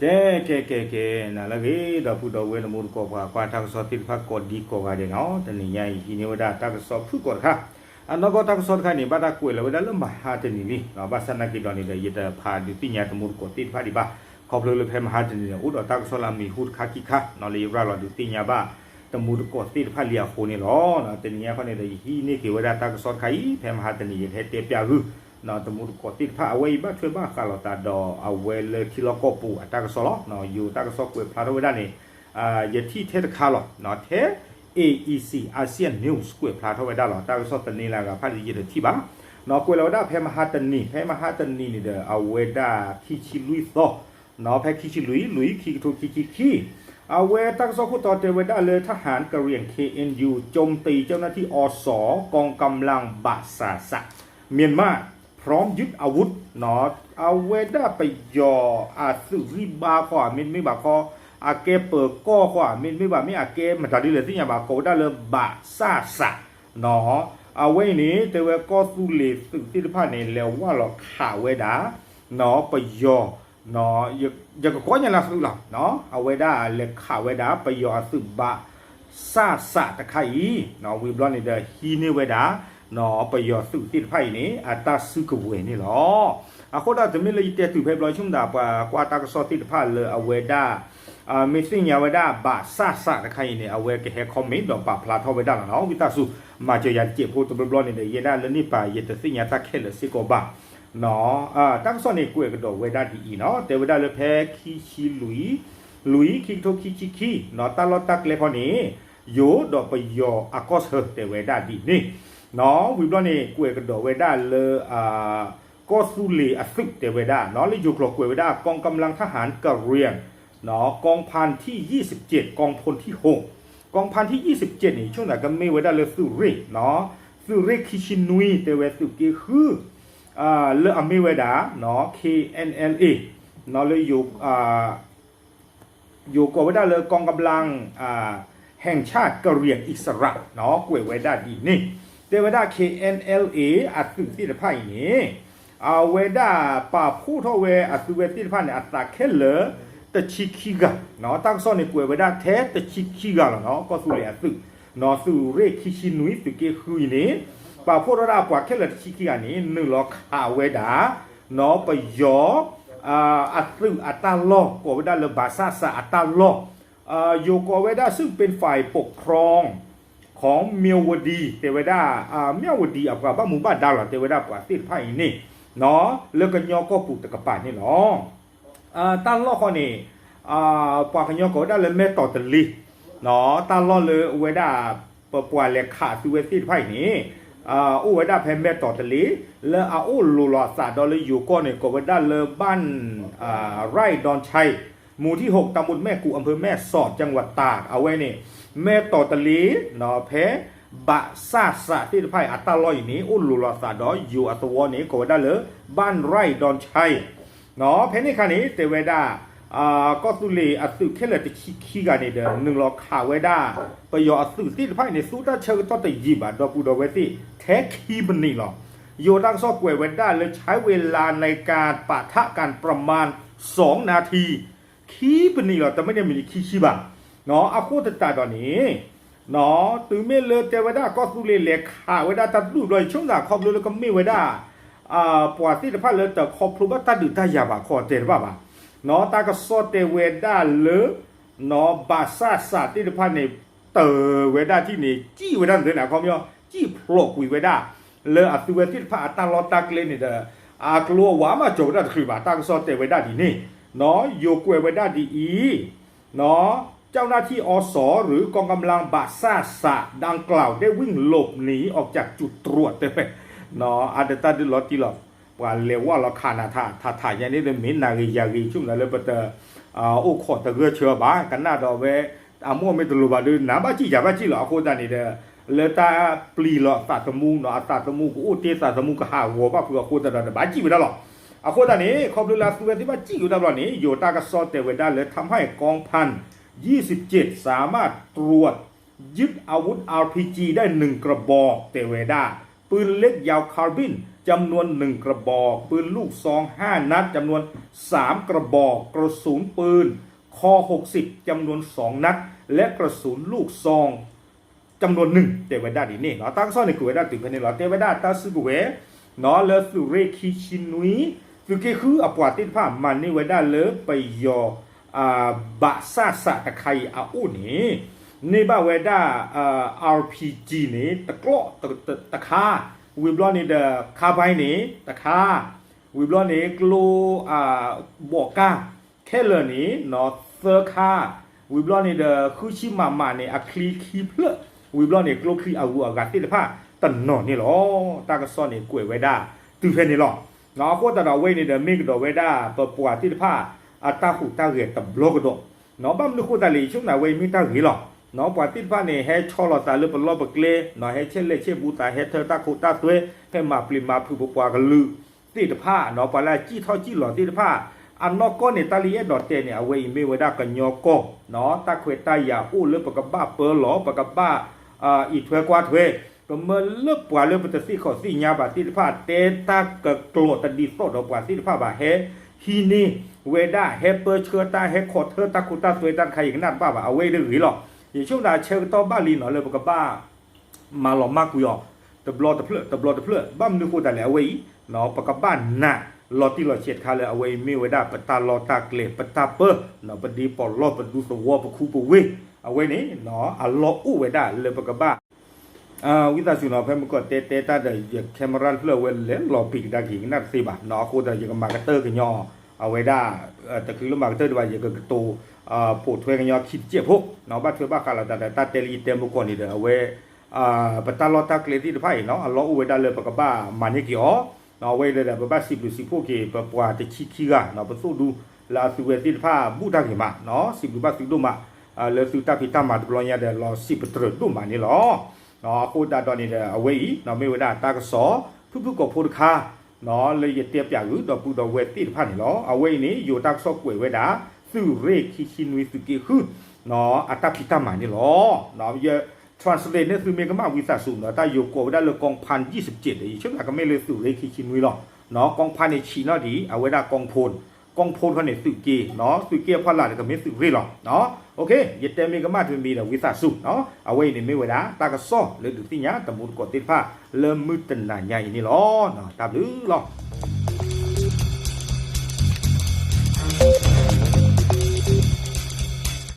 ကဲ ကဲ ကဲ ကဲ နၤလၢအဂ့ၤ ဒီပုၢ်ဒီဝဲၢ်တံၤသကိး ပှၤကွၢ်တၢ်ကစီၣ်သ့ၣ်တဖၣ်ကိးဒံကိးဂၤဒဲးန့ၣ်လီၤ. တနံၤညါအံၤ ဟံးန့ၢ်ဝဲဒၣ်တၢ်ကစီၣ်ဖုၣ်ကိာ်တခါ, အနီၢ်ကီၢ်တၢ်ကစီၣ်တခါန့ၣ် ဘၣ်တၢ်ကွဲးလီၤဝဲဒၣ်လၢမဟါတနံၤလံ, ဘၣ်ဆၣ်နာ်က့ဒီးန့ၣ်ဒီး ယတဖးဒုးသ့ၣ်ညါတံၤသကိးသ့ၣ်တဖၣ်ဒံးဘၣ်, ခီဖျိလၢဖဲမဟါတနံၤန့ၣ် အိၣ်ဒီးတၢ်ကစီၣ်လၢအမံၤဟူတခါခံခါ လၢယရၤလီၤဒုးသ့ၣ်ညါဘၣ် တံၤသကိးသ့ၣ်တဖၣ်လံအဃိန့ၣ်လီၤ. တနံၤညါခီန့ၣ်ဒီး ယဟံးန့ၢ်က့ၤဝဲဒၣ်တၢ်ကစီၣ်တခါအံၤ ဖဲမဟါတနံၤ ယကဟဲတဲပျးဂုာ် တံၤသကိးသ့ၣ်တဖၣ် အဝဲအံၤဘၣ်ထွဲဘၣ်ဃးလိာ်သးဒီး အဝဲလၢထံလီၢ်ကီၢ်ပူၤအတၢ်ကစီၣ်လီၤ. ယိၤတၢ်ကစီၣ်ကွဲးဖျါထီၣ်ဝဲဒၣ်န့ၣ် ယထံၣ်ထဲတခါလီၤ, ထဲ A E C Asian News ကွဲးဖျါထီၣ်ဝဲဒၣ်လီၤ. တၢ်ကစီၣ်သန့ၤလၢအဂၤဖးဒ်ယတထံၣ်ဘၣ်, ကွဲးလီၤဝဲဒၣ်ဖဲမဟါတနံၤ, ဖဲမဟါတနံၤန့ၣ်ဒီး အဝဲဒၣ်ခံဆံလွံၢ်သီ ဖဲခံဆံလွံၢ် လွံၢ် ခံကထိခံဆံခံ, အဝဲတၢ်ကစီၣ်ခိၣ်တီတဲဝဲဒၣ်လၢ ทหารกะเหรี่ยง เคเอ็นยู โจมตีเจ้าหน้าที่ อส กองกำลังบะสะสะ เมียนมา พร้อมยึดอาวุธ အဝဲဒၣ်ပယီၤအသုးဂံၢ်ဘါဃီဧါ မ့တမ့ၢ်ဘၣ်ဃီ အကဲပၢၤကီၢ်ဃီဧါ မ့တမ့ၢ်ဘၣ် မ့ၢ်အကဲမတၤဒ်လဲၣ်သ့ၣ်ညါဘၣ် ကိးဝဲဒၣ်လၢ ဘးစၣ်စး အဝဲအံၤန့ၣ် တဲဝဲကီၢ်သူလ့ၤသုးသ့ၣ်တဖၣ်န့ၣ် လဲၤဝၢ်လီၤခးဝဲဒၣ် ပယီၤ ယကကိးညါလၢသုးလီၤ, အဝဲဒၣ်လဲၤခးဝဲဒၣ် ပယီၤအသုးဘး စၣ်စးတခါအံၤ ဝံၤဘျီန့ၣ်ဒီးဟံးန့ၢ်ဝဲဒၣ် ပယီၤသုးသ့ၣ်တဖၣ်အံၤန့ၣ် အတၢ်စုကဝဲၤန့ၣ်လီၤ. အဃိဒီးတမ့ၢ်လၢယတဲတုၤဖဲဘျီ ဆိကမိၣ်သးပှၤကွၢ်တၢ်ကစီၣ်သ့ၣ်တဖၣ်လၢအဝဲဒၣ် မ့ၢ်သ့ၣ်ညါဝဲဒၣ် ဘးစၣ်စးတခါအံၤန့ၣ် အဝဲကဟဲ comment ဒီးပာ်ဖျါထီၣ်ဝဲဒၣ်လီၤနီၤ. ဝံသးစူၤ မၤစၢၤယၤတစဲးဖိတဘျီဘျီန့ၣ်ဒီး ယဲဒၣ်လၢန့ၣ်ပာ် ယတသ့ၣ်ညါတၢ်ခဲလၢာ်စ့ၢ်ကီးဘၣ် တၢ်ကစီၣ်န့ၣ် ကွဲးကဒီးဝဲဒၣ်ဒ်အံၤနီၤ, တဲဝဲဒၣ်လၢဖဲခံဆံလွံၢ် လွံၢ် ခံကထိခံဆံခံ တၢ်လီၢ်တၢ်ကျဲခီန့ၣ် ယိၤဒီးပယီၤအကီၢ်ဆၢတဲဝဲဒၣ်ဒ်န့ၣ်နီၤ. ဝံၤဘျီန့ၣ် ကွဲးကဒီးဝဲဒၣ်လၢ ကီၢ်သူလ့ၤအသုးတဲဝဲဒၣ်နီၤ, လၢယိၤကျိာ်ကွဲးဝဲဒၣ် กองกำลังทหารกะเหรี่ยง กองพันที่ยี่สิบเจ็ด กองพลที่หก กองพันที่ยี่สิบเจ็ด န့ၣ် ဆိကမိၣ်သးကမ့ၢ်ဝဲဒၣ်လၢသုးရ့ၣ် သုးရ့ၣ်ခံဆံနွံ တဲဝဲသုးက့ဃု လၢအမ့ၢ်ဝဲဒၣ် K N L A လၢ ယိၤကိးဝဲဒၣ်လၢ กองกำลัง แห่งชาติกะเหรี่ยงอิสระ ကွဲးဝဲဒၣ်ဒ်န့ၣ်, တဲဝဲဒၣ် K N L A အသုးသ့ၣ်တဖၣ်အံၤန့ၣ် အဝဲဒၣ်ပာ်ဖှိၣ်ထီၣ်ဝဲအသုးဝဲသ့ၣ်တဖၣ်န့ၣ် အသးခဲလၢာ်တဆံခံဂၤ, တၢ်ကစီၣ်န့ၣ် ကွဲးဝဲဒၣ်ထဲတဆံခံဂၤလီၤနီၤ, ကီၢ်သူလ့ၤအသုး သုးရ့ၣ်ခံဆံနွံ သုးက့ဃုအံၤန့ၣ် ပာ်ဖှိၣ်ထီၣ်ဒၣ်ပှၤခဲလၢာ်တဆံခံဂၤန့ၣ် နုာ်လီၤခးဝဲဒၣ် ပယီၤ အသုးအတၢ်လီၢ် ကိးဝဲဒၣ်လၢ ဘးစၣ်စး အတၢ်လီၢ်, ယိၤကိးဝဲဒၣ် ซึ่งเป็นฝ่ายปกครองของเมียวดี တဲဝဲဒၣ် မၠၣ်ဝတံၤအပှၤဘၣ်မူဘၣ်ဒါလီၤ တဲဝဲဒၣ်ပှၤသ့ၣ်တဖၣ်အံၤန့ၣ် လၢကညီကီၢ်ပူၤတကပၤန့ၣ်လီၤ. တၢ်လီၢ်ဃီန့ၣ် ပှၤကညီကိးဝဲဒၣ်လၢမဲၢ်တီၤတလ့, တၢ်လီၢ်လၢအဝဲဒၣ် ပပှၤလဲၤခးသုးဝဲသ့ၣ်တဖၣ်အံၤန့ၣ် အိၣ်ဝဲဒၣ်ဖဲမဲၢ်တီၤတလ့ လၢအအိၣ်လိၤလီၤအသးဒီးလၢယိၤကီၢ်န့ၣ် ကိးဝဲဒၣ်လၢ บ้าน ไร่ดอนชัย หมู่ที่หก ตำบลแม่กุ อำเภอแม่สอด จังหวัดตาก အဝဲန့ၣ် မဲၢ်တီၤတလ့ ဖဲ ဘးစၣ်စး သ့ၣ်တဖၣ်အံၤ အတၢ်လီၢ်အံၤန့ၣ် အိၣ်လိၤလီၤအသးဒီးယိၤအသဝီန့ၣ် ကိးဝဲဒၣ်လၢ บ้านไร่ดอนชัย ဖဲန့ၣ်အခါန့ၣ် တဲဝဲဒၣ် ကီၢ်သူလ့ၤအသုးခဲလၢာ်တဆံခံဂၤန့ၣ်ဒီး နုာ်လီၤခးဝဲဒၣ် ပယီၤအသုးသ့ၣ်တဖၣ်အံၤန့ၣ် သူတၢ်ဆၢကတီၢ်တယံာ်ဘၣ် ဒီပုၢ်ဒီဝဲၢ်သ့ၣ် ထဲခံမံးနံးလီၤ. ယိၤတၢ်ကစီၣ်ကွဲးဝဲဒၣ်လၢ ใช้เวลาในการปะทะกันประมาณสองนาที ခံမံးနံးလီၤ တမ့ၢ်န့ၣ်မံးနံးခံဆံဘၣ်. အဃိသတးဒီးန့ၣ် တုၤမ့ၢ်လၢတဲဝဲဒၣ်ကီၢ်သူလ့ၤလဲၤခးဝဲဒၣ်တၢ်ဒုးဘျီ ယဆိကမိၣ်သးခီဖျိလၢကမ့ၢ်ဝဲဒၣ် ပှၤသ့ၣ်တဖၣ်လၢတခီဖျိဘၣ်တၢ်ဒုးတၢ်ယၤဘၣ်ခီတဲတဘၣ်ဘၣ်. တၢ်ကစီၣ်တဲဝဲဒၣ်လၢ ဘးစၣ်စးသ့ၣ်တဖၣ်န့ၣ် တၢၤဝဲဒၣ်ထံၣ်န့ၣ် စံၣ်ဝဲဒၣ်န့ၣ် အခီပညီ စံၣ်ဖျိးကွံာ်ဝဲဒၣ် လၢအသုးဝဲသ့ၣ်တဖၣ်အတၢ်လီၢ်တၢ်ကျဲန့ၣ်ဒီး အကျိအဝါမးကၠီၤဝဲဒၣ်တချုးဘၣ် တၢ်ကစီၣ်တဲဝဲဒၣ်ဒ်န့ၣ် ယိၤကွဲးဝဲဒၣ်ဒ်အံၤ เจ้าหน้าที่ อส หรือ กองกำลัง บาซ่าสะ ดังกล่าว ได้วิ่งหลบหนีออกจากจุดตรวจ တဲဝဲ အတတၢ်ဒုးလီၤတံၢ်လီၤ ပှၤလဲၤဝၢ်လီၤခးနၤထးထးထးယါန့ၣ်ဒီး မ့ၢ်နၤဂ့ၤယၤဂ့ၤ ဆိကမိၣ်လၢပတ အိၣ်ခိးတဂၢၢ်ဆၢဘၣ် ကနၣ်ဒီးဝဲ အမိၢ်မ့ၢ်တလိၤဘၣ်ဒီး နၤဘၣ်စံၣ်ယၤဘၣ်စံၣ်လီၤ. အဃိသတးန့ၣ်ဒီး လၢတၢ်ပျံၤလီၤအသးသမူနီၤ အသးသမူကအိၣ်တ့ၢ်သးသမူကဟးဂီၤဘၣ်ဖုးအဃိသတးဒီး တဘၣ်စံၣ်ဝဲဒၣ်လီၤ. အဃိသတးန့ၣ် ခီဖျိလၢအသုးဝဲသ့ၣ်ဘၣ်စံၣ်ဝဲဒၣ်ဘျီန့ၣ် ယိၤတၢ်ကစီၣ်တဲဝဲဒၣ်လၢ ทำให้กองพันยี่สิบเจ็ด สามารถตรวจยึดอาวุธ อาร์พีจี ได้หนึ่งกระบอก တဲဝဲဒၣ် ปืนเล็กยาวคาร์บิน จำนวนหนึ่งกระบอก ปืนลูกซองห้านัด จำนวนสามกระบอก กระสุนปืน คอ หกสิบ จำนวนสองนัด และกระสุนลูกซอง จำนวนหนึ่ง တဲဝဲဒၣ်ဒ်န့ၣ်လီၤ. တၢ်ကစီၣ်န့ၣ် ကွဲးဝဲဒၣ်တုၤဖဲန့ၣ်လီၤ. တဲဝဲဒၣ်တၢ်စုကဝဲၤ လၢသုးရ့ၣ်ခံဆံနွံ သုးက့ဃုအပှၤသ့ၣ်တဖၣ် မၤန့ၢ်ဝဲဒၣ်လၢပယီၤ ဘၣ်ဆၣ်စးတခါအံၤအအိၣ်န့ၣ် န့ၢ်ဘၣ်ဝဲဒၣ် RPG န့ၣ် တကျီၢ်တခါ, ဝံၤဘျီန့ၣ်ဒီး ခါဘၣ်န့ၣ်တခါ, ဝံၤဘျီန့ၣ် ကျိ ဘီးကၢ် ခဲလၢာ်န့ၣ် သၢခါ, ဝံၤဘျီန့ၣ်ဒီး ဃုဆံမးမးန့ၣ် အချံခံဖျၢၣ်, ဝံၤဘျီန့ၣ် ကျိချံအဂုၤအဂၤသ့ၣ်တဖၣ်တနီၤန့ၣ်လီၤ. တၢ်ကစီၣ်န့ၣ် ကွဲးဝဲဒၣ်တုၤဖဲန့ၣ်လီၤ. အဃိသတးဒီးအဝဲအံၤန့ၣ်ဒီး မ့ၢ်ကဒီးဝဲဒၣ်ပပှၤသ့ၣ်တဖၣ် အတၢ်ဟူးတၢ်ဂဲၤတဘျီကဒီး, ဘၣ်မနုၤဃိသတးလဲၣ် ယဆိကမိၣ်အဝဲအံၤမ့ၢ်တၢ်ဂ့ၤလီၤ. ပှၤသ့ၣ်တဖၣ်န့ၣ် ဟဲဆီလီၤသးလၢပလီၢ်ပကျဲ, ဟဲဆဲးလဲၣ်ဆဲးဘူးသး, ဟဲထၢတၢ်ခိတၢ်သွဲ, ဟဲမၤပျံၤမၤဖုးပပှၤကလုာ်သ့ၣ်တဖၣ်, ပှၤလၢအစံၣ်ထီၣ်စံၣ်လီၤသ့ၣ်တဖၣ်, အနီၢ်ကီၢ်န့ၣ် တၢ်လၢယအဲၣ်ဒိးတဲန့ၣ် အဝဲအံၤမ့ၢ်ဝဲဒၣ်ကညီကီၢ်, တၢ်ခွဲးတၢ်ယာ်အိၣ်လၢပကဘၣ်ပၢလီၤ, ပကဘၣ် အံးထွဲကွၢ်ထွဲ, ပမ့ၢ်လၢပှၤလၢပတသ့ၣ်ခီၣ်သ့ၣ်ညါဘၣ်သ့ၣ်တဖၣ် တဲတၢ်ကကျိးတဒ်သိးဒီးပှၤသ့ၣ်တဖၣ်ဘၣ် ဟဲဟံးန့ၢ်ဝဲဒၣ် ဟဲပၢဆှၢတၢ် ဟဲခီၣ်ထၢတၢ်ခိတၢ်သွဲတၢ်တခါအံၤ ကနၣ်တဘၣ်ဘၣ်, အဝဲအံၤတဂ့ၤလီၤ. ယဆိကမိၣ်ဒၣ်ဆၢကတီၢ်ဘၣ်လံနီၤ လၢပကဘၣ် မၤလီၤမၢ်ကွံာ်အီၤ တဘျီတဖျၢၣ် တဘျီတဖျၢၣ်, ဘၣ်မနုၤဃိသတးလဲၣ် အဝဲအံၤ ပကဘၣ်နာ်လီၤတံၢ်လီၤဆဲးတခါလၢအဝဲအံၤမ့ၢ်ဝဲဒၣ်ပတၢ်လီၢ်တၢ်ကျဲ ပတၢ်ပၢ ပဒ့ပီးလီၢ် ပဒူသဝီ ပခူပဝ့ၢ် အဝဲန့ၣ် အလီၢ်အိၣ်ဝဲဒၣ်လၢပကဘၣ် ဝံသးစူၤနီၤ ဖဲမုၢ်ကီၢ်တဲတဲတၢ်ဒီး ယ camera တဖျၢၣ်အဝဲလဲၤလီၤပံာ်ကဒါက့ၤကနၣ်တသ့ဘၣ်နီၤ, အဃိသတး ယကမၤကတၢၢ်ကညီ အဝဲဒၣ် တချုးလၢမၤကတၢၢ်ဒံးဘၣ် ယကကတိၤ ပိာ်ထွဲကညီခံတစဲးဖိနီၤ, ဘၣ်ထွဲဘၣ်ဃးလိာ်သးဒီးတၢ်တဲလၢယတဲမုၢ်ကီၢ်န့ၣ်ဒီး အဝဲ ပတၢ်လီၢ်တၢ်ကျဲသ့ၣ်တဖၣ်အံၤနီၤ အလီၢ်အိၣ်ဝဲဒၣ်လၢပကဘၣ်မၤန့ၢ်က့ၤအီၤ, အဝဲဒီး ပဘၣ်စံးဘျုးစံးဖှိၣ်က့ၤ ပပှၤတဆံခံဂၤနီၤ ပသိၣ်ဒူ လၢအသုဝဲသ့ၣ်တဖၣ်ဘူၣ်တၢ်ဂ့ၤမးနီၤ, စံးဘျုးဘၣ်သုဒိၣ်မး လၢသုတၢ်ဖံးတၢ်မၤတဘျီညါဒီး လီၤစံးပတြၢၤဒိၣ်မးန့ၣ်လီၤ. အဃိသတးဒီးန့ၣ်ဒီး အဝဲအံၤ မ့ၢ်ဝဲဒၣ်တၢ်ကစီၣ် ဖုၣ်ဖုၣ်ကိာ်ဖိတခါ လၢယတဲပၠးဂုာ်ဒီပုၢ်ဒီဝဲၢ်သ့ၣ်တဖၣ်န့ၣ်လီၤ. အဝဲအံၤန့ၣ် ယိၤတၢ်ကစီၣ်ကွဲးဝဲဒၣ် သုးရ့ၣ်ခံဆံနွံသုးက့ဃု အတၢ်ဖံးတၢ်မၤန့ၣ်လီၤ. ယ translate န့ၢ်သုမ့ၢ်ကမၣ်ဝံသးစူၤနီၤ, တၢ်ယိၤကိးဝဲဒၣ်လၢ กองพันยี่สิบเจ็ด ဒီး ယဆိကမိၣ်ကမ့ၢ်လၢသုးရ့ၣ်ခံဆံနွံလီၤ. กองพันန့ၣ် ဆံးနီၣ်ဒံး အဝဲဒၣ် กองพล, กองพลခီန့ၣ် သုးက့နီၤ, သုးက့အဖီလာ်ဒီးကမ့ၢ်သုးရ့ၣ်လီၤ. ယတဲမ့ၢ်ကမၣ်တမံၤဒီးဝံသးစူၤ, အဝဲအံၤန့ၣ်မ့ၢ်ဝဲဒၣ် တၢ်ကစီၣ်လၢဒုးသ့ၣ်ညါတမူတကိးသ့ၣ်တဖၣ် လၢမုၢ်တနၤညါအံၤန့ၣ်လီၤ. တၢ်ဘျုးလီၤ.